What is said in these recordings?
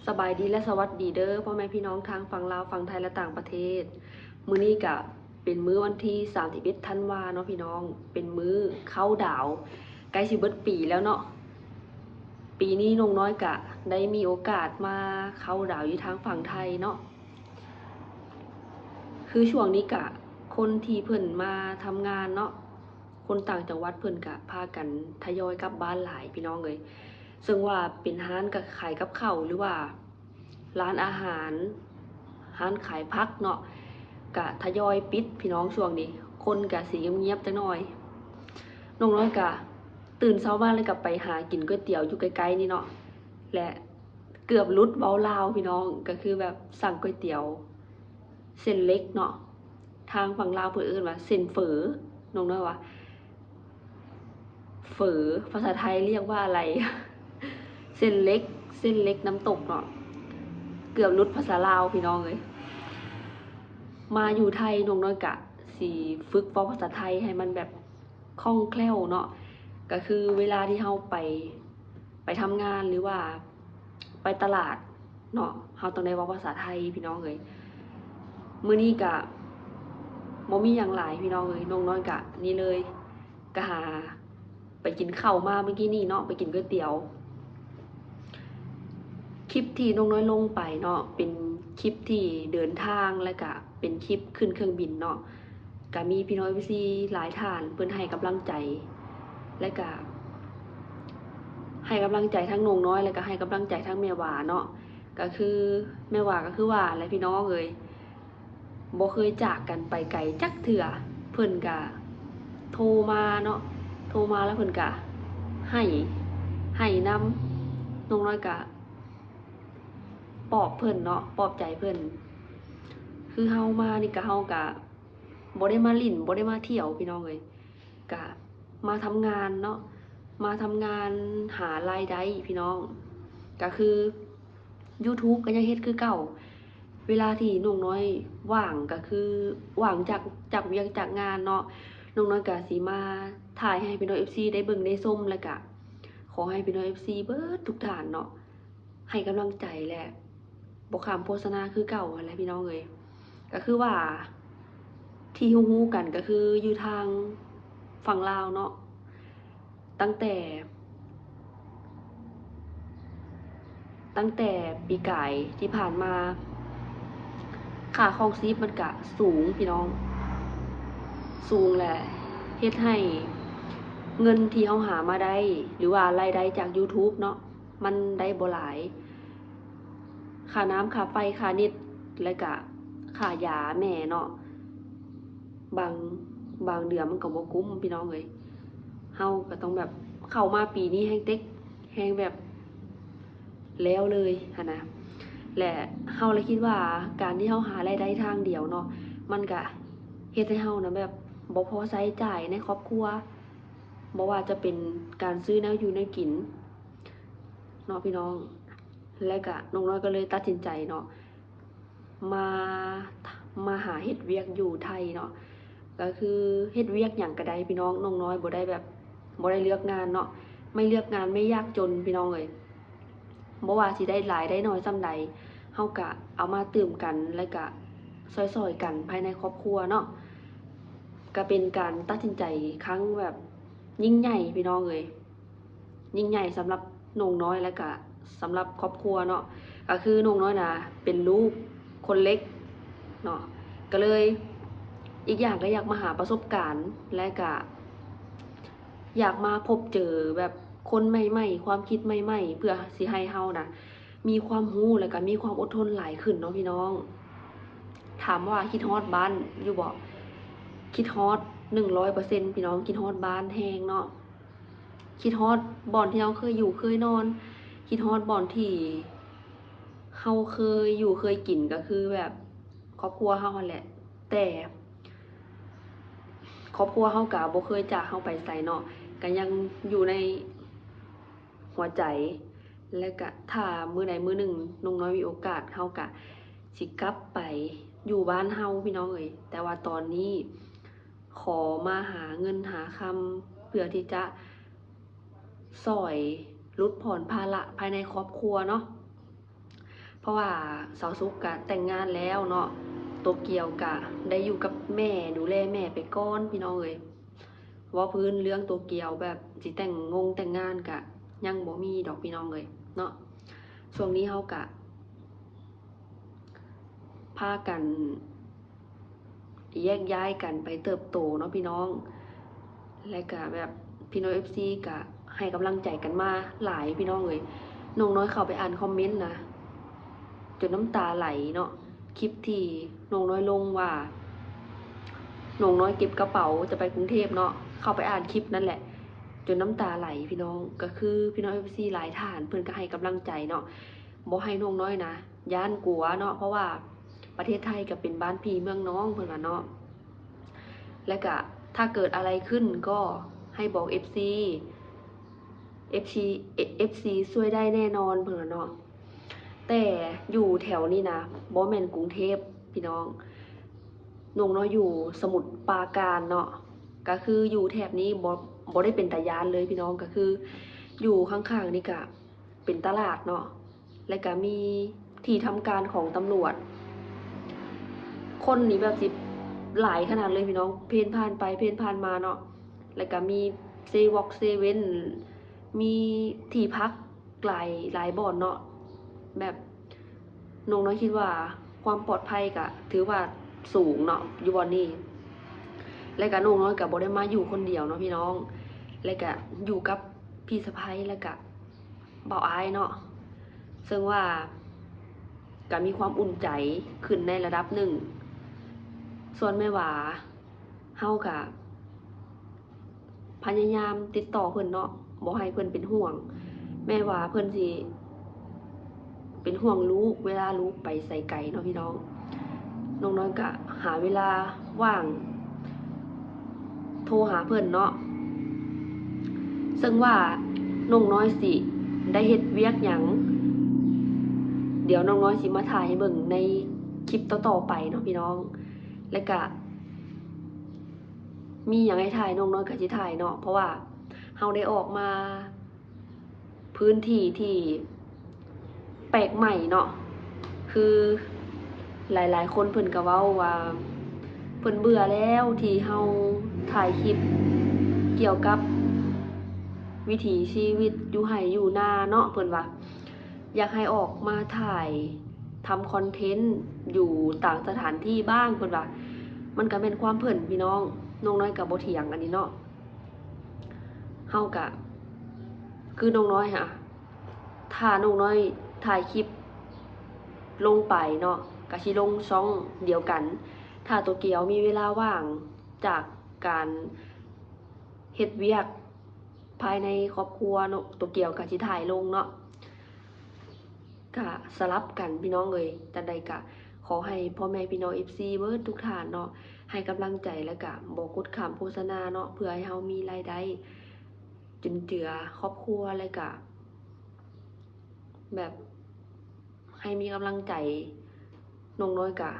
ສະບາຍດີ ແລະ ສະຫວັດດີເດີ ພໍ່ແມ່ພີ່ນ້ອງທາງຝັ່ງລາວ, ຝັ່ງໄທ ແລະ ຕ່າງປະເທດ. ມື້ນີ້ກະເປັນມື້ວັນທີສາມສິບເອັດທັນວາເນາະພີ່ນ້ອງ, ເປັນມື້ເຄົາດາວ ໃກ້ຊິເບິດປີແລ້ວເນາະ. ປີນີ້ນ້ອງນ້ອຍກະໄດ້ມີໂອກາດມາເຄົາດາວຢູ່ທາງຝັ່ງໄທເນາະ. ຄືຊ່ວງນີ້ກະຄົນທີ່ເພິ່ນມາທຳງານເນາະ, ຄົນຕ່າງຈັງຫວັດເພິ່ນກະພາກັນທະຍອຍກັບບ້ານຫຼາຍພີ່ນ້ອງເອີຍ. ເຊິ່ງວ່າເປັນຮ້ານກະຂາຍກັບເຂົ້າ ຫຼືວ່າຮ້ານອາຫານ, ຮ້ານຂາຍຜັກເນາະ ກະທະຍອຍປິດພີ່ນ້ອງ. ຊ່ວງນີ້ຄົນກະຊິງຽບໆຈັກໜ້ອຍ. ນ້ອງນ້ອຍກະຕື່ນເຊົ້າມາແລ້ວກະໄປຫາກິນກ໋ວຍຕຽວຢູ່ໃກ້ໆນີ້ເນາະ ແລະ ເກືອບຫຼຸດເວົ້າລາວພີ່ນ້ອງ, ກະຄືແບບສັ່ງກ໋ວຍຕຽວເສັ້ນເລັກເນາະ, ທາງຝັ່ງລາວເພິ່ນເອີ້ນວ່າເສັ້ນເຝີ, ນ້ອງນ້ອຍວ່າ ເຝີ ພາສາໄທຮຽກວ່າອະໄລ? ເສັ້ນເລັກ, ເສັ້ນເລັກນ້ຳຕົກເນາະ, ເກືອບຫຼຸດພາສາລາວພີ່ນ້ອງເອີຍ. ມາຢູ່ໄທນ້ອງນ້ອຍກະຊິຝຶກເວົ້າພາສາໄທໃຫ້ມັນແບບຄ່ອງແຄ້ວເນາະ, ກະຄືເວລາທີ່ເຮົາໄປ ໄປທຳງານ ຫຼືວ່າໄປຕະຫຼາດເນາະ, ເຮົາຕ້ອງໄດ້ເວົ້າພາສາໄທພີ່ນ້ອງເອີຍ. ມື້ນີ້ກະບໍ່ມີຫຍັງຫຼາຍພີ່ນ້ອງເອີຍ, ນ້ອງນ້ອຍກະນີ້ເລີຍ, ກະຫາໄປກິນເຂົ້າມາມື້ກີ້ນີ້ເນາະ, ໄປກິນກ໋ວຍຕຽວ. ຄລິບທີ່ນ້ອງນ້ອຍລົງໄປເນາະ ເປັນຄລິບທີ່ເດີນທາງ ແລະກະເປັນຄລິບຂຶ້ນເຄື່ອງບິນເນາະ. ກະມີພີ່ນ້ອງເອັຟຊີຫຼາຍທ່ານເພິ່ນໃຫ້ກຳລັງໃຈ ແລະກະໃຫ້ກຳລັງໃຈທັງນ້ອງນ້ອຍ ແລະກະໃຫ້ກຳລັງໃຈທັງແມ່ຫວາເນາະ. ກະຄືແມ່ຫວາກະຄືວ່າແຫຼະພີ່ນ້ອງເອີຍ, ບໍ່ເຄີຍຈາກກັນໄປໄກຈັກເທື່ອ, ເພິ່ນກະໂທມາເນາະ, ໂທມາແລ້ວເພິ່ນກະໄຫ້ ໄຫ້ນຳ, ນ້ອງນ້ອຍກະປອບເພິ່ນເນາະ, ປອບໃຈເພິ່ນ. ຄືເຮົາມານີ້ກະ ເຮົາກະ ບໍ່ໄດ້ມາຫຼິ້ນ ບໍ່ໄດ້ມາທ່ຽວພີ່ນ້ອງເອີຍ, ກະມາທຳງານເນາະ, ມາທຳງານຫາລາຍໄດ້ພີ່ນ້ອງ. ກະຄືຢູທູບກະຍັງເຮັດຄືເກົ່າ, ເວລາທີ່ນ້ອງນ້ອຍວ່າງກະຄືວ່າງຈາກ ຈາກວຽກຈາກງານເນາະ, ນ້ອງນ້ອຍກະຊິມາຖ່າຍໃຫ້ພີ່ນ້ອງເອັຟຊີໄດ້ເບິ່ງໄດ້ຊົມ, ແລະກະຂໍໃຫ້ພີ່ນ້ອງເອັຟຊີເບິດທຸກທ່ານເນາະ ໃຫ້ກຳລັງໃຈ ແລະ ບໍ່ຂ້າມໂຄສະນາຄືເກົ່າຫັ້ນແຫຼະພີ່ນ້ອງເອີຍ. ກະຄືວ່າທີ່ຮູ້ໆກັນກະຄືຢູ່ທາງຝັ່ງລາວເນາະ, ຕັ້ງແຕ່ ຕັ້ງແຕ່ປີກາຍທີ່ຜ່ານມາ ຄ່າຄອງຊີບມັນກະສູງພີ່ນ້ອງ, ສູງ ແລະ ເຮັດໃຫ້ເງິນທີ່ເຮົາຫາມາໄດ້ ຫຼືວ່າລາຍໄດ້ຈາກຢູທູບເນາະ ມັນໄດ້ບໍ່ຫຼາຍ, ຄ່ານ້ຳ ຄ່າໄຟ ຄ່າເນັດ ແລະກະຄ່າຢາແມ່ເນາະ, ບາງ ບາງເດືອນມັນກະບໍ່ກຸ້ມພີ່ນ້ອງເອີຍ. ເຮົາກະຕ້ອງແບບ ເຂົ້າມາປີນີ້ແຮງເຕັກ ແຮງແບບແລ້ວເລີຍຫັ້ນນະ, ແລະ ເຮົາລະຄິດວ່າການທີ່ເຮົາຫາລາຍໄດ້ທາງດຽວເນາະ ມັນກະເຮັດໃຫ້ເຮົານະແບບບໍ່ພໍໃຊ້ຈ່າຍໃນຄອບຄົວ, ບໍ່ວ່າຈະເປັນການຊື້ແນວຢູ່ແນວກິນເນາະພີ່ນ້ອງ. ແລະກະນ້ອງນ້ອຍກະເລີຍຕັດສິນໃຈເນາະ ມາ ມາຫາເຮັດວຽກຢູ່ໄທເນາະ, ກະຄືເຮັດວຽກຫຍັງກະໄດ້ພີ່ນ້ອງ, ນ້ອງນ້ອຍບໍ່ໄດ້ແບບ ບໍ່ໄດ້ເລືອກງານເນາະ, ໄມ່ເລືອກງານ ໄມ່ຍາກຈົນພີ່ນ້ອງເອີຍ. ບໍ່ວ່າຊິໄດ້ຫຼາຍໄດ້ໜ້ອຍສ່ຳໃດ ເຮົາກະເອົາມາຕື່ມກັນ ແລະກະຊ່ອຍໆກັນພາຍໃນຄອບຄົວເນາະ, ກະເປັນການຕັດສິນໃຈຄັ້ງແບບຍິ່ງໃຫຍ່ພີ່ນ້ອງເອີຍ. ຍິ່ງໃຫຍ່ສຳລັບນ້ອງນ້ອຍ ແລະກະສຳລັບຄອບຄົວເນາະ, ກະຄືນ້ອງນ້ອຍນະເປັນລູກຄົນເລັກເນາະ, ກະເລີຍ ອີກຢ່າງກະຢາກມາຫາປະສົບການ ແລະກະຢາກມາພົບເຈີແບບຄົນໃໝ່ໆ ຄວາມຄິດໃໝ່ໆ ເພື່ອຊິໃຫ້ເຮົານະມີຄວາມຮູ້ ແລະກະມີຄວາມອົດທົນຫຼາຍຂຶ້ນເນາະພີ່ນ້ອງ. ຖາມວ່າຄິດຮອດບ້ານຢູ່ບໍ່? ຄິດຮອດໜຶ່ງຮ້ອຍເປີເຊັນພີ່ນ້ອງ, ຄິດຮອດບ້ານແຮງເນາະ. ຄິດຮອດບ່ອນທີ່ເຮົາເຄີຍຢູ່ເຄີຍນອນ, ຄິດຮອດບ່ອນທີ່ເຮົາເຄີຍຢູ່ເຄີຍກິນ ກະຄືແບບຄອບຄົວເຮົາຫັ້ນແຫຼະ, ແຕ່ຄອບຄົວເຮົາກະບໍ່ເຄີຍຈາກເຮົາໄປໃສເນາະ, ກະຍັງຢູ່ໃນຫົວໃຈ. ແລະກະຖ້າມື້ໃດມື້ໜຶ່ງນ້ອງນ້ອຍມີໂອກາດ ເຮົາກະຊິກັບໄປຢູ່ບ້ານເຮົາພີ່ນ້ອງເອີຍ, ແຕ່ວ່າຕອນນີ້ ຂໍມາຫາເງິນຫາຄຳ ເພື່ອທີ່ຈະຊ່ອຍຫຼຸດຜ່ອນພາລະພາຍໃນຄອບຄົວເນາະ. ເພາະວ່າສາວສຸກກະແຕ່ງງານແລ້ວເນາະ, ໂຕກຽວກະໄດ້ຢູ່ກັບແມ່ ດູແລແມ່ໄປກ່ອນພີ່ນ້ອງເອີຍ. ເວົ້າພື້ນເລື່ອງໂຕກຽວແບບຊິແຕ່ງງົງແຕ່ງງານກະຍັງບໍ່ມີດອກພີ່ນ້ອງເອີຍເນາະ. ຊ່ວງນີ້ເຮົາກະພາກັນ ແຍກຍ້າຍກັນໄປເຕີບໂຕເນາະພີ່ນ້ອງ ແລະກະແບບພີ່ນ້ອງເອັຟຊີກະໃຫ້ກຳລັງໃຈກັນມາຫຼາຍພີ່ນ້ອງເອີຍ. ນ້ອງນ້ອຍເຂົ້າໄປອ່ານຄອມເມັນນະ ຈົນນ້ຳຕາໄຫຼເນາະ. ຄລິບທີ່ນ້ອງນ້ອຍລົງວ່າ ນ້ອງນ້ອຍເກັບກະເປົາຈະໄປກຸງເທບເນາະ, ເຂົ້າໄປອ່ານຄລິບນັ້ນແຫຼະ ຈົນນ້ຳຕາໄຫຼພີ່ນ້ອງ. ກະຄືພີ່ນ້ອງເອັຟຊີຫຼາຍທ່ານເພິ່ນກະໃຫ້ກຳລັງໃຈເນາະ, ບໍ່ໃຫ້ນ້ອງນ້ອຍນະ ຢ້ານກົວເນາະ ເພາະວ່າປະເທດໄທກະເປັນບ້ານພີ່ເມືອງນ້ອງເພິ່ນວ່າເນາະ. ແລະກະຖ້າເກີດອະໄລຂຶ້ນກໍໃຫ້ບອກເອັຟຊີ ເອັຟຊີ ເອັຟຊີຊ່ວຍໄດ້ແນ່ນອນເພິ່ນວ່າເນາະ. ແຕ່ຢູ່ແຖວນີ້ນະ ບໍ່ແມ່ນກຸງເທບພີ່ນ້ອງ, ນ້ອງນ້ອຍຢູ່ສະໝຸດປາການເນາະ. ກະຄືຢູ່ແຖບນີ້ບໍ່ ບໍ່ໄດ້ເປັນຕາຢ້ານເລີຍພີ່ນ້ອງ, ກະຄືຢູ່ຂ້າງໆນີ້ກະເປັນຕະຫຼາດເນາະ ແລະກະມີທີ່ທຳການຂອງຕຳຫຼວດ. ຄົນນີ້ແບບຊິຫຼາຍຂະໜາດເລີຍພີ່ນ້ອງ, ເພນຜ່ານໄປເພນຜ່ານມາເນາະ. ແລະກະມີເຊວອກເຊເວັນ ມີທີ່ພັກ ຫຼາຍ ຫຼາຍບ່ອນເນາະ. ແບບນ້ອງນ້ອຍຄິດວ່າຄວາມປອດໄພກະຖືວ່າສູງເນາະ ຢູ່ບ່ອນນີ້. ແລະກະນ້ອງນ້ອຍກະບໍ່ໄດ້ມາຢູ່ຄົນດຽວເນາະພີ່ນ້ອງ, ແລະກະຢູ່ກັບພີ່ສະໃພ້ ແລະກະບ່າວອ້າຍເນາະ, ເຊິ່ງວ່າກະມີຄວາມອຸ່ນໃຈຂຶ້ນໃນລະດັບໜຶ່ງ. ສ່ວນແມ່ຫວາ ເຮົາກະພະຍາຍາມຕິດຕໍ່ເພິ່ນເນາະ ບໍ່ໃຫ້ເພິ່ນເປັນຫ່ວງ. ແມ່ວ່າເພິ່ນຊິເປັນຫ່ວງລູກ ເວລາລູກໄປໄສໄກເນາະພີ່ນ້ອງ. ນ້ອງນ້ອຍກະຫາເວລາວ່າງໂທຫາເພິ່ນເນາະ, ເຊິ່ງວ່ານ້ອງນ້ອຍຊິໄດ້ເຮັດວຽກຫຍັງ ດຽວນ້ອງນ້ອຍຊິມາຖ່າຍໃຫ້ເບິ່ງໃນຄລິບຕໍ່ໆໄປເນາະພີ່ນ້ອງ. ແລະກະ ມີຫຍັງໃຫ້ຖ່າຍ ນ້ອງນ້ອຍກະຊິຖ່າຍເນາະ, ເພາະວ່າເຮົາໄດ້ອອກມາພື້ນທີ່ທີ່ແປກໃໝ່ເນາະ. ຄືຫຼາຍໆຄົນເພິ່ນກະເວົ້າວ່າ ເພິ່ນເບື່ອແລ້ວທີ່ເຮົາຖ່າຍຄລິບກ່ຽວກັບວິຖີຊີວິດຢູ່ໄຮ່ຢູ່ນາເນາະ, ເພິ່ນວ່າ ຢາກໃຫ້ອອກມາຖ່າຍທຳຄອນເທັນຢູ່ຕ່າງສະຖານທີ່ບ້າງ ເພິ່ນວ່າ. ມັນກະແມ່ນຄວາມເພິ່ນພີ່ນ້ອງ, ນ້ອງນ້ອຍກະບໍ່ຖຽງອັນນີ້ເນາະ. ເຮົາກະ ຄືນ້ອງນ້ອຍຫະ ຖ້ານ້ອງນ້ອຍຖ່າຍຄລິບລົງໄປເນາະ ກະຊິລົງຊ່ອງດຽວກັນ. ຖ້າໂຕກຽວມີເວລາວ່າງຈາກການເຮັດວຽກພາຍໃນຄອບຄົວເນາະ ໂຕກຽວກະຊິຖ່າຍລົງເນາະ. ກະສະຫຼັບກັນພີ່ນ້ອງເອີຍ. ຈັ່ງໃດກະຂໍໃຫ້ພໍ່ແມ່ພີ່ນ້ອງເອັຟຊີເບິດທຸກທ່ານເນາະ ໃຫ້ກຳລັງໃຈ ແລະກະບໍ່ກົດຂ້າມໂຄສະນາເນາະ ເພື່ອໃຫ້ເຮົາມີລາຍໄດ້ຈຸນເຈືອຄອບຄົວ ແລະກະແບບໃຫ້ມີກຳລັງໃຈ. ນ້ອງນ້ອຍກະ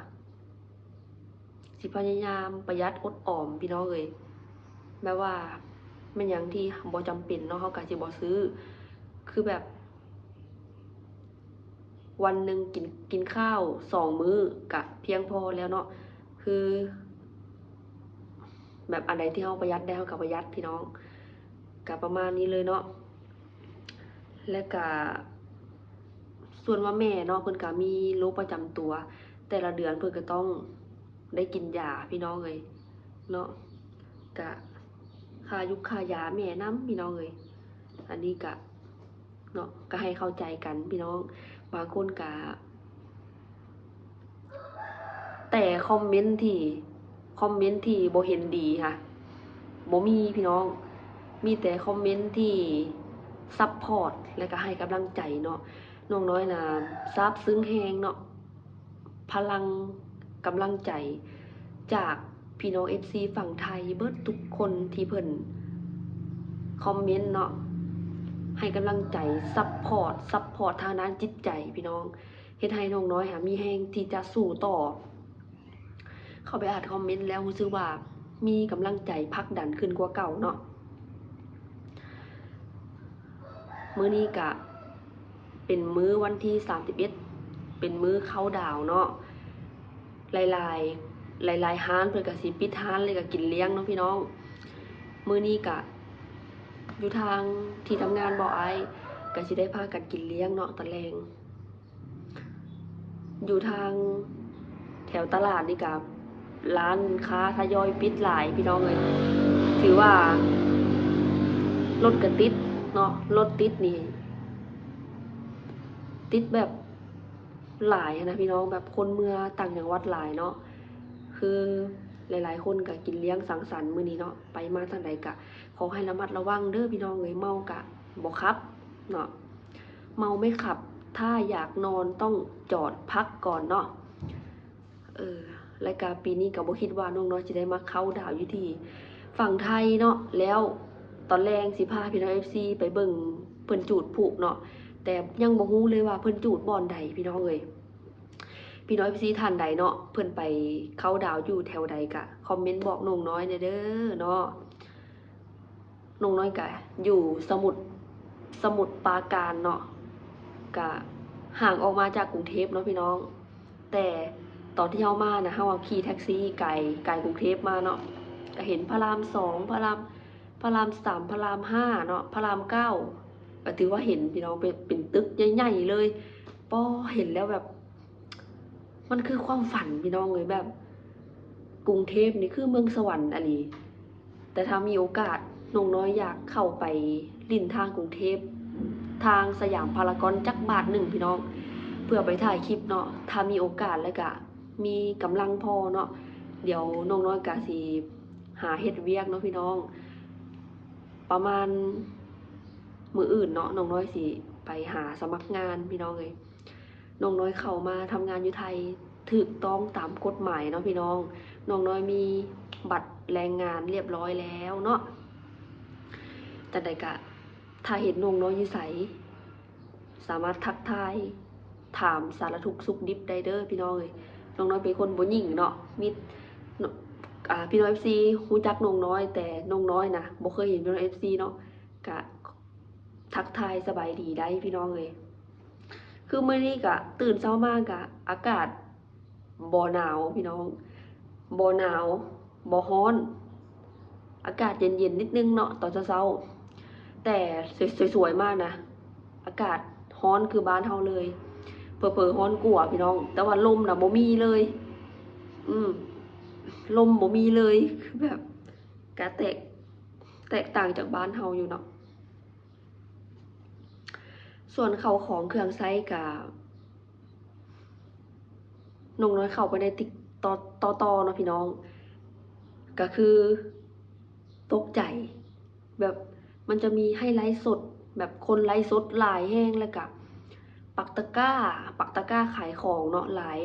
ຊິພະຍາຍາມປະຢັດອົດອອມພີ່ນ້ອງເອີຍ. ແບບວ່າແມ່ນຫຍັງທີ່ບໍ່ຈຳເປັນເນາະ ເຮົາກະຊິບໍ່ຊື້. ຄືແບບ ວັນໜຶ່ງກິນ ກິນຂ້າວສອງມື້ກະພຽງພໍແລ້ວເນາະ. ຄືແບບອັນໃດທີ່ເຮົາປະຢັດໄດ້ ເຮົາກະປະຢັດພີ່ນ້ອງ. ກະປະມານນີ້ເລີຍເນາະ. ແລະກະ ສ່ວນວ່າແມ່ເນາະ ເພິ່ນກະມີໂລກປະຈຳຕົວ, ແຕ່ລະເດືອນເພິ່ນກະຕ້ອງໄດ້ກິນຢາພີ່ນ້ອງເອີຍເນາະ. ກະຄ່າຢູກຄ່າຢາແມ່ນຳພີ່ນ້ອງເອີຍ. ອັນນີ້ກະເນາະ ກະໃຫ້ເຂົ້າໃຈກັນພີ່ນ້ອງ. ບາງຄົນກະ ແຕ່ຄອມເມັນທີ່ ຄອມເມັນທີ່ບໍ່ເຫັນດີຫະ ບໍ່ມີພີ່ນ້ອງ, ມີແຕ່ຄອມເມັນທີ່ຊັບພອດ ແລະກະໃຫ້ກຳລັງໃຈເນາະ. ນ້ອງນ້ອຍນະ ຊາບຊຶ້ງແຮງເນາະ ພະລັງກຳລັງໃຈຈາກພີ່ນ້ອງເອັຟຊີຝັ່ງໄທເບິດທຸກຄົນທີ່ເພິ່ນຄອມເມັນເນາະ ໃຫ້ກຳລັງໃຈ ຊັບພອດ ຊັບພອດທາງດ້ານຈິດໃຈພີ່ນ້ອງ. ເຮັດໃຫ້ນ້ອງນ້ອຍຫາມີແຮງທີ່ຈະສູ້ຕໍ່. ເຂົ້າໄປອ່ານຄອມເມັນແລ້ວຮູ້ສຶກວ່າມີກຳລັງໃຈຜັກດັນຂຶ້ນກວ່າເກົ່າເນາະ. ມື້ນີ້ກະເປັນມື້ວັນທີສາມສິບເອັດ ເປັນມື້ເຄົາດາວເນາະ ຫຼາຍໆ ຫຼາຍໆຮ້ານເພິ່ນກະຊິປິດຮ້ານ ແລ້ວກະກິນລ້ຽງເນາະພີ່ນ້ອງ. ມື້ນີ້ກະຢູ່ທາງທີ່ທຳງານບໍ່ອ້າຍ ກະຊິໄດ້ພາກັນກິນລ້ຽງເນາະຕອນແລງ. ຢູ່ທາງແຖວຕະຫຼາດນີ້ກະ ຮ້ານຄ້າທະຍອຍປິດຫຼາຍພີ່ນ້ອງເອີຍ. ຖືວ່າລົດກະຕິດເນາະ ລົດຕິດນີ້ ຕິດແບບຫຼາຍຫັ້ນນະພີ່ນ້ອງ ແບບຄົນເມືອຕ່າງຈັງຫວັດຫຼາຍເນາະ. ຄືຫຼາຍໆຄົນກະກິນລ້ຽງສັງສັນມື້ນີ້ເນາະ ໄປມາທາງໃດກະຂໍໃຫ້ລະມັດລະວັງເດີພີ່ນ້ອງເອີຍ. ເມົາກະບໍ່ຂັບເນາະ ເມົາໄມ່ຂັບ ຖ້າຢາກນອນຕ້ອງຈອດພັກກ່ອນເນາະ. ເອີ ແລະກະປີນີ້ກະບໍ່ຄິດວ່ານ້ອງນ້ອຍຊິໄດ້ມາເຄົາດາວຢູ່ທີ່ຝັ່ງໄທເນາະ. ແລ້ວຕອນແລງຊິພາພີ່ນ້ອງເອັຟຊີໄປເບິ່ງເພິ່ນຈູດພລຸເນາະ ແຕ່ຍັງບໍ່ຮູ້ເລີຍວ່າເພິ່ນຈູດບ່ອນໃດພີ່ນ້ອງເອີຍ. ພີ່ນ້ອງເອັຟຊີທ່ານໃດເນາະ ເພິ່ນໄປເຄົາດາວຢູ່ແຖວໃດກະຄອມເມັນບອກນ້ອງນ້ອຍແດ່ເດີເນາະ. ນ້ອງນ້ອຍກະຢູ່ສະໝຸດ ສະໝຸດປາການເນາະ ກະຫ່າງອອກມາຈາກກຸງເທບເນາະພີ່ນ້ອງ. ແຕ່ຕອນທີ່ເຮົາມານະ ເຮົາຂີ່ແທັກຊີໄກ ໄກກຸງເທບມາເນາະ ກະເຫັນພະລາມສອງ ພະລາມ ພະລາມສາມ ພະລາມຫ້າເນາະ ພະລາມເກົ້າ ກະຖືວ່າເຫັນພີ່ນ້ອງ ເປັນ ເປັນຕຶກໃຫຍ່ໆເລີຍ. ປໍ ເຫັນແລ້ວແບບ ມັນຄືຄວາມຝັນພີ່ນ້ອງເອີຍ ແບບກຸງເທບນີ້ຄືເມືອງສະຫວັນອີ່ຫຼີ. ແຕ່ຖ້າມີໂອກາດ ນ້ອງນ້ອຍຢາກເຂົ້າໄປຫຼິ້ນທາງກຸງເທບ ທາງສະຫຍາມພາລາກອນຈັກບາດໜຶ່ງພີ່ນ້ອງ ເພື່ອໄປຖ່າຍຄລິບເນາະ. ຖ້າມີໂອກາດ ແລ້ວກະມີກຳລັງພໍເນາະ ດຽວນ້ອງນ້ອຍກະຊິຫາເຮັດວຽກເນາະພີ່ນ້ອງ. ປະມານມື້ອື່ນເນາະ ນ້ອງນ້ອຍຊິໄປຫາສະໝັກງານພີ່ນ້ອງເອີຍ. ນ້ອງນ້ອຍເຂົ້າມາທຳງານຢູ່ໄທຖືກຕ້ອງຕາມກົດໝາຍເນາະພີ່ນ້ອງ. ນ້ອງນ້ອຍມີບັດແຮງງານລຽບຮ້ອຍແລ້ວເນາະ. ຈັ່ງໃດກະຖ້າເຫັນນ້ອງນ້ອຍຢູ່ໃສ ສາມາດທັກທາຍຖາມສາລະທຸກສຸກດິບໄດ້ເດີພີ່ນ້ອງເອີຍ. ນ້ອງນ້ອຍເປັນຄົນບໍ່ຫຍິ່ງເນາະ ມີ ອ່າ ພີ່ນ້ອງເອັຟຊີຮູ້ຈັກນ້ອງນ້ອຍ ແຕ່ນ້ອງນ້ອຍນະບໍ່ເຄີຍເຫັນພີ່ນ້ອງເອັຟຊີເນາະ ກະທັກທາຍສະບາຍດີໄດ້ພີ່ນ້ອງເອີຍ. ຄືມື້ນີ້ກະຕື່ນເຊົ້າມາກະອາກາດບໍ່ໜາວພີ່ນ້ອງ ບໍ່ໜາວ ບໍ່ຮ້ອນ ອາກາດເຢັນໆນິດໜຶ່ງເນາະຕອນເຊົ້າໆ. ແຕ່ສວຍໆມານະ ອາກາດຮ້ອນຄືບ້ານເຮົາເລີຍ ເຜີໆຮ້ອນກວ່າພີ່ນ້ອງ. ແຕ່ວ່າລົມນະບໍ່ມີເລີຍ ອືມ ລົມບໍ່ມີເລີຍ ຄືແບບກະແຕກ ແຕກຕ່າງຈາກບ້ານເຮົາຢູ່ເນາະ. ສ່ວນເຂົ້າຂອງເຄື່ອງໃຊ້ກະ ນ້ອງນ້ອຍເຂົ້າໄປໃນຕິກຕອກຕໍ່ໆເນາະພີ່ນ້ອງ ກະຄືຕົກໃຈ ແບບມັນຈະມີໃຫ້ໄລຟ໌ສົດ ແບບຄົນໄລຟ໌ສົດຫຼາຍແຮງ ແລ້ວກະປັກຕະກ້າ ປັກຕະກ້າຂາຍຂອງເນາະຫຼາຍ.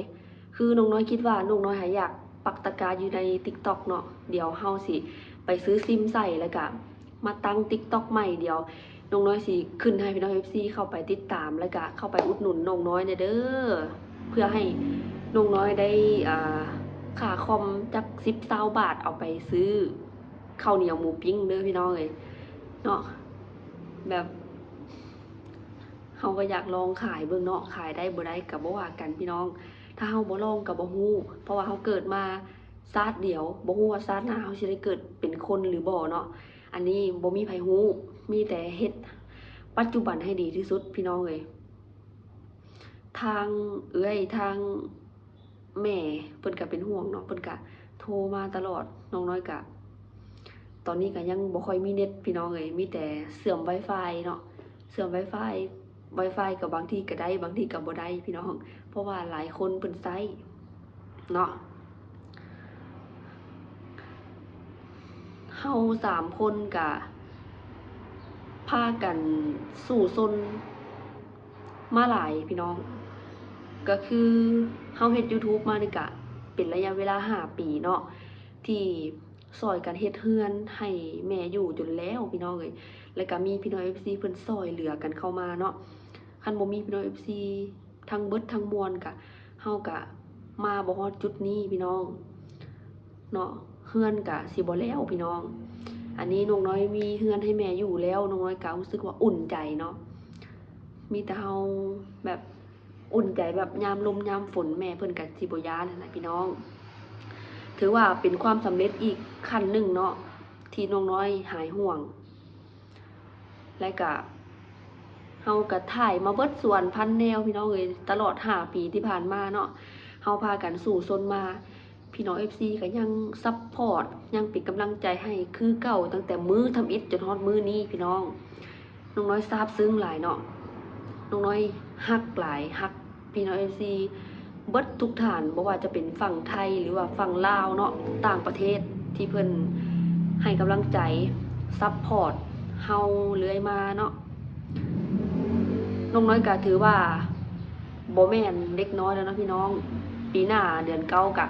ຄືນ້ອງນ້ອຍຄິດວ່ານ້ອງນ້ອຍຫາຢາກປັກຕະກ້າຢູ່ໃນຕິກຕອກເນາະ ດຽວເຮົາຊິໄປຊື້ຊິມໃສ່ ແລ້ວກະມາຕັ້ງຕິກຕອກໃໝ່. ດຽວນ້ອງນ້ອຍຊິຂຶ້ນໃຫ້ພີ່ນ້ອງເອັຟຊີເຂົ້າໄປຕິດຕາມ ແລ້ວກະເຂົ້າໄປອຸດໜູນນ້ອງນ້ອຍແດ່ເດີ ເພື່ອໃຫ້ນ້ອງນ້ອຍໄດ້ ອ່າ ຄ່າຄອມຈັກສິບ ຊາວບາດ ເອົາໄປຊື້ເຂົ້າໜຽວໝູປີ້ງເດີພີ່ນ້ອງເອີຍເນາະ. ແບບ ເຮົາກໍຢາກລອງຂາຍເບິ່ງເນາະ ຂາຍໄດ້ບໍ່ໄດ້ກໍບໍ່ວ່າກັນພີ່ນ້ອງ. ຖ້າເຮົາບໍ່ລອງກໍບໍ່ຮູ້ ເພາະວ່າເຮົາເກີດມາຊາດດຽວ ບໍ່ຮູ້ວ່າຊາດໜ້າເຮົາຊິໄດ້ເກີດເປັນຄົນຫຼືບໍ່ເນາະ. ອັນນີ້ບໍ່ມີໃຜຮູ້ ມີແຕ່ເຮັດປັດຈຸບັນໃຫ້ດີທີ່ສຸດພີ່ນ້ອງເອີຍ. ທາງເອື້ອຍ ທາງ ແມ່ເພິ່ນກະເປັນຫ່ວງເນາະ ເພິ່ນກະໂທມາຕະຫຼອດ. ນ້ອງນ້ອຍກະ ຕອນນີ້ກະຍັງບໍ່ຄ່ອຍມີເນັດພີ່ນ້ອງເອີຍ ມີແຕ່ເຊື່ອມວາຍຟາຍເນາະ ເຊື່ອມວາຍຟາຍ ວາຍຟາຍກະບາງທີກະໄດ້ ບາງທີກະບໍ່ໄດ້ພີ່ນ້ອງ ເພາະວ່າຫຼາຍຄົນເພິ່ນໃຊ້ເນາະ. ເຮົາສາມຄົນກະພາກັນສູ້ຊົນ ມາຫຼາຍພີ່ນ້ອງ ກໍຄືເຮົາເຮັດຢູທູບມານີ້ກະເປັນໄລຍະເວລາຫ້າປີເນາະ ທີ່ຊ່ອຍກັນເຮັດເຮືອນໃຫ້ແມ່ຢູ່ຈົນແລ້ວພີ່ນ້ອງເອີຍ. ແລ້ວກະມີພີ່ນ້ອງເອັຟຊີເພິ່ນຊ່ອຍເຫຼືອກັນເຂົ້າມາເນາະ. ຄັນບໍ່ມີພີ່ນ້ອງເອັຟຊີທັງເບິດທັງມວນກະ ເຮົາກະມາບໍ່ຮອດຈຸດນີ້ພີ່ນ້ອງເນາະ ເຮືອນກະຊິບໍ່ແລ້ວພີ່ນ້ອງ. ອັນນີ້ນ້ອງນ້ອຍມີເຮືອນໃຫ້ແມ່ຢູ່ແລ້ວ ນ້ອງນ້ອຍກະຮູ້ສຶກວ່າອຸ່ນໃຈເນາະ. ມີແຕ່ເຮົາແບບ ອຸ່ນໃຈແບບຍາມລົມຍາມຝົນ ແມ່ເພິ່ນກໍຊິບໍ່ຢ້ານຫັ້ນນະພີ່ນ້ອງ. ຖືວ່າເປັນຄວາມສຳເລັດອີກຂັ້ນໜຶ່ງເນາະ ທີ່ນ້ອງນ້ອຍຫາຍຫ່ວງ. ແລະກະເຮົາກະຖ່າຍມາເບິດສູ່ອັນພັນແນວພີ່ນ້ອງເອີຍ ຕະຫຼອດຫ້າປີທີ່ຜ່ານມາເນາະ ເຮົາພາກັນສູ້ຊົນມາ ພີ່ນ້ອງເອັຟຊີກະຍັງຊັບພອດ ຍັງເປັນກຳລັງໃຈໃຫ້ຄືເກົ່າ ຕັ້ງແຕ່ມື້ທຳອິດຈົນຮອດມື້ນີ້ພີ່ນ້ອງ. ນ້ອງນ້ອຍຊາບຊຶ້ງຫຼາຍເນາະ ນ້ອງນ້ອຍຮັກຫຼາຍ ຮັກ ພີ່ນ້ອງເອັຟຊີເບິດທຸກທ່ານ ບໍ່ວ່າຈະເປັນຝັ່ງໄທ ຫຼືວ່າຝັ່ງລາວເນາະ ຕ່າງປະເທດ ທີ່ເພິ່ນໃຫ້ກຳລັງໃຈ ຊັບພອດເຮົາເລື້ອຍມາເນາະ. ນ້ອງນ້ອຍກະຖືວ່າບໍ່ແມ່ນເດັກນ້ອຍແລ້ວເນາະພີ່ນ້ອງ ປີໜ້າເດືອນເກົ້າກະ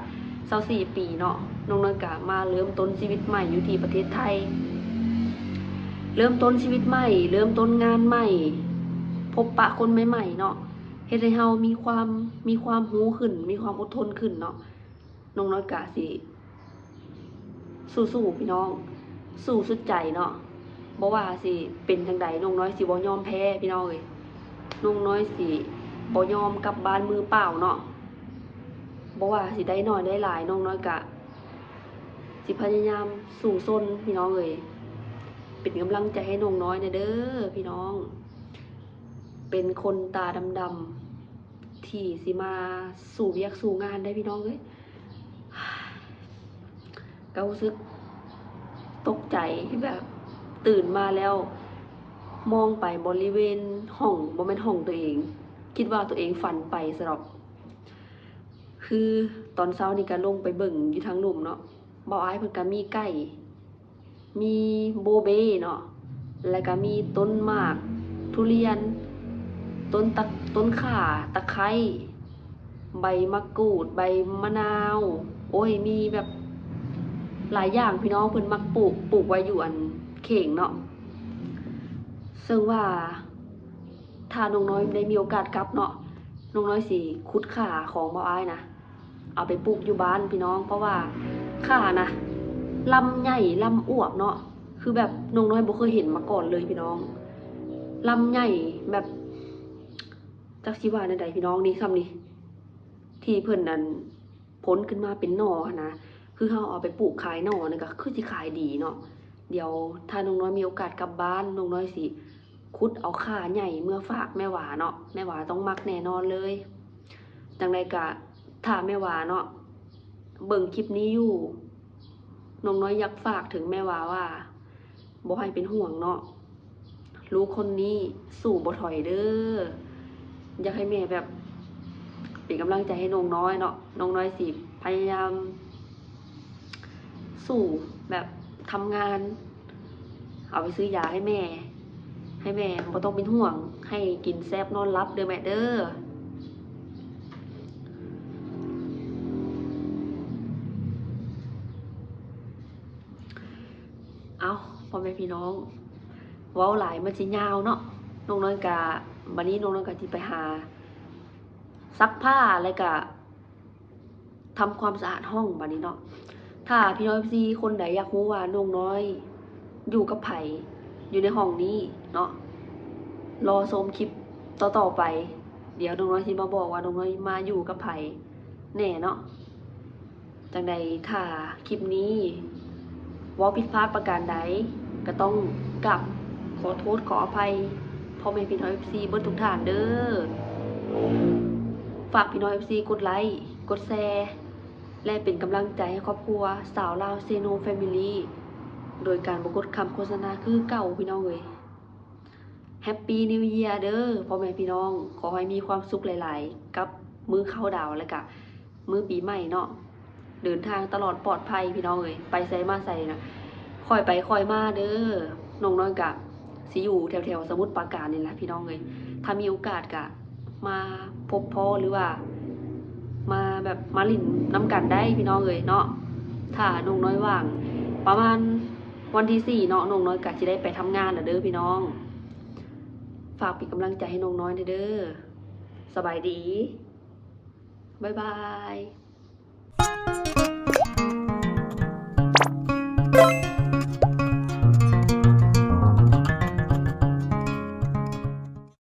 ຊາວສີ່ປີເນາະ ນ້ອງນ້ອຍກະມາເລີ່ມຕົ້ນຊີວິດໃໝ່ຢູ່ທີ່ປະເທດໄທ ເລີ່ມຕົ້ນຊີວິດໃໝ່ ເລີ່ມຕົ້ນງານໃໝ່ ພົບປະຄົນໃໝ່ໆເນາະ ເຮັດໃຫ້ເຮົາມີຄວາມ ມີຄວາມຮູ້ຂຶ້ນ ມີຄວາມອົດທົນຂຶ້ນເນາະ. ນ້ອງນ້ອຍກະຊິສູ້ໆ ພີ່ນ້ອງ ສູ້ສຸດໃຈເນາະ ບໍ່ວ່າຊິເປັນຈັ່ງໃດ ນ້ອງນ້ອຍຊິບໍ່ຍອມແພ້ພີ່ນ້ອງເອີຍ. ນ້ອງນ້ອຍຊິບໍ່ຍອມກັບບ້ານມືເປົ່າເນາະ ບໍ່ວ່າຊິໄດ້ໜ້ອຍໄດ້ຫຼາຍ ນ້ອງນ້ອຍກະຊິພະຍາຍາມສູ້ຊົນພີ່ນ້ອງເອີຍ. ເປັນກຳລັງໃຈໃຫ້ນ້ອງນ້ອຍແດ່ເດີພີ່ນ້ອງ ເປັນຄົນຕາດຳໆ ທີ່ຊິມາສູ້ວຽກສູ້ງານໄດ້ພີ່ນ້ອງເອີຍ. ກໍຮູ້ສຶກຕົກໃຈທີ່ແບບຕື່ນມາແລ້ວ ມອງໄປບໍລິເວນຫ້ອງ ບໍ່ແມ່ນຫ້ອງຕົວເອງ ຄິດວ່າຕົວເອງຝັນໄປຊະດອກ. ຄືຕອນເຊົ້ານີ້ກໍລົງໄປເບິ່ງຢູ່ທາງລຸ່ມເນາະ ບ່າວອ້າຍເພິ່ນກໍມີໄກ່ ມີໂບເບ້ເນາະ ແລ້ວກໍມີຕົ້ນໝາກທຸລຽນ ຕົ້ນຕະ ຕົ້ນຂ່າ ຕະໄຄ ໃບມະກູດ ໃບມະນາວ ໂອ້ຍ ມີແບບຫຼາຍຢ່າງພີ່ນ້ອງ ເພິ່ນມັກປູກ ປູກໄວ້ຢູ່ອັນເຂງເນາະ. ເຊິ່ງວ່າຖ້ານ້ອງນ້ອຍໄດ້ມີໂອກາດກັບເນາະ ນ້ອງນ້ອຍຊິຂຸດຂ່າຂອງບ່າວອ້າຍນະ ເອົາໄປປູກຢູ່ບ້ານພີ່ນ້ອງ ເພາະວ່າຂ່ານະ ລຳໃຫຍ່ລຳອວບເນາະ ຄືແບບນ້ອງນ້ອຍບໍ່ເຄີຍເຫັນມາກ່ອນເລີຍພີ່ນ້ອງ ລຳໃຫຍ່ແບບ ຈັກຊິວ່າແນວໃດພີ່ນ້ອງ ນີ້ ສ່ຳນີ້ ທີ່ເພິ່ນອັນ ພົ້ນຂຶ້ນມາເປັນໜໍ່ຫັ້ນນະ ຄືເຮົາເອົາໄປປູກຂາຍໜໍ່ນີ້ກໍຄືຊິຂາຍດີເນາະ. ດຽວຖ້ານ້ອງນ້ອຍມີໂອກາດກັບບ້ານ ນ້ອງນ້ອຍຊິຂຸດເອົາຂ່າໃຫຍ່ເມືອຝາກແມ່ຫວາເນາະ ແມ່ຫວາຕ້ອງມັກແນ່ນອນເລີຍ. ຈັ່ງໃດກະຖ້າແມ່ຫວາເນາະ ເບິ່ງຄລິບນີ້ຢູ່ ນ້ອງນ້ອຍຢາກຝາກເຖິງແມ່ຫວາວ່າ ບໍ່ໃຫ້ເປັນຫ່ວງເນາະ ລູກຄົນນີ້ສູ້ບໍ່ຖອຍເດີ. ຢາກໃຫ້ແມ່ແບບເປັນກຳລັງໃຈໃຫ້ນ້ອງນ້ອຍເນາະ ນ້ອງນ້ອຍຊິພະຍາຍາມສູ້ ແບບທຳງານ ເອົາໄປຊື້ຢາໃຫ້ແມ່ ໃຫ້ແມ່ບໍ່ຕ້ອງເປັນຫ່ວງ ໃຫ້ກິນແຊບນອນຫຼັບເດີແມ່ເດີ. ເອົ້າ ພໍ່ແມ່ພີ່ນ້ອງ ເວົ້າຫຼາຍມັນຊິຍາວເນາະ ນ້ອງນ້ອຍກະ ບັດນີ້ນ້ອງນ້ອຍກະຊິໄປຫາຊັກຜ້າ ແລ້ວກະທຳຄວາມສະອາດຫ້ອງບັດນີ້ເນາະ. ຖ້າພີ່ນ້ອງເອັຟຊີຄົນໃດຢາກຮູ້ວ່ານ້ອງນ້ອຍຢູ່ກັບໃຜ ຢູ່ໃນຫ້ອງນີ້ເນາະ ລໍຊົມຄລິບຕໍ່ໆໄປ ດຽວນ້ອງນ້ອຍຊິມາບອກວ່ານ້ອງນ້ອຍມາຢູ່ກັບໃຜແນ່ເນາະ. ຈັ່ງໃດຖ້າຄລິບນີ້ເວົ້າຜິດພາດປະການໃດ ກໍຕ້ອງກາບຂໍໂທດຂໍອະໄພພໍ່ແມ່ພີ່ນ້ອງເອັຟຊີເບິດທຸກທ່ານເດີ. ຝາກພີ່ນ້ອງເອັຟຊີກົດໄລ້ ກົດແຊ ແລະ ເປັນກຳລັງໃຈໃຫ້ຄອບຄົວຊາວລາວເຊໂນແຟມິລີ ໂດຍການບໍ່ກົດຄຳໂຄສະນາຄືເກົ່າພີ່ນ້ອງເອີຍ. ແຮັບປີນິວເຢຍເດີພໍ່ແມ່ພີ່ນ້ອງ ຂໍໃຫ້ມີຄວາມສຸກຫຼາຍໆ ກັບມື້ເຄົາດາວ ແລະກະມື້ປີໃໝ່ເນາະ. ເດີນທາງຕະຫຼອດປອດໄພພີ່ນ້ອງເອີຍ ໄປໃສມາໃສນະ ຄ່ອຍໄປຄ່ອຍມາເດີ. ນ້ອງນ້ອຍກະຊິຢູ່ແຖວໆສະໝຸດປາການນີ້ລະພີ່ນ້ອງເອີຍ ຖ້າມີໂອກາດກະມາພົບພໍ້ ຫຼືວ່າມາແບບມາຫຼິ້ນນຳກັນໄດ້ພີ່ນ້ອງເອີຍເນາະ. ຖ້ານ້ອງນ້ອຍວ່າງປະມານ ວັນທີສີ່ເນາະ ນ້ອງນ້ອຍກະຊິໄດ້ໄປທຳງານແລ້ວເດີພີ່ນ້ອງ. ຝາກເປັນກຳລັງໃຈໃຫ້ນ້ອງນ້ອຍແດ່ເດີ. ສະບາຍດີ ບາຍບາຍ.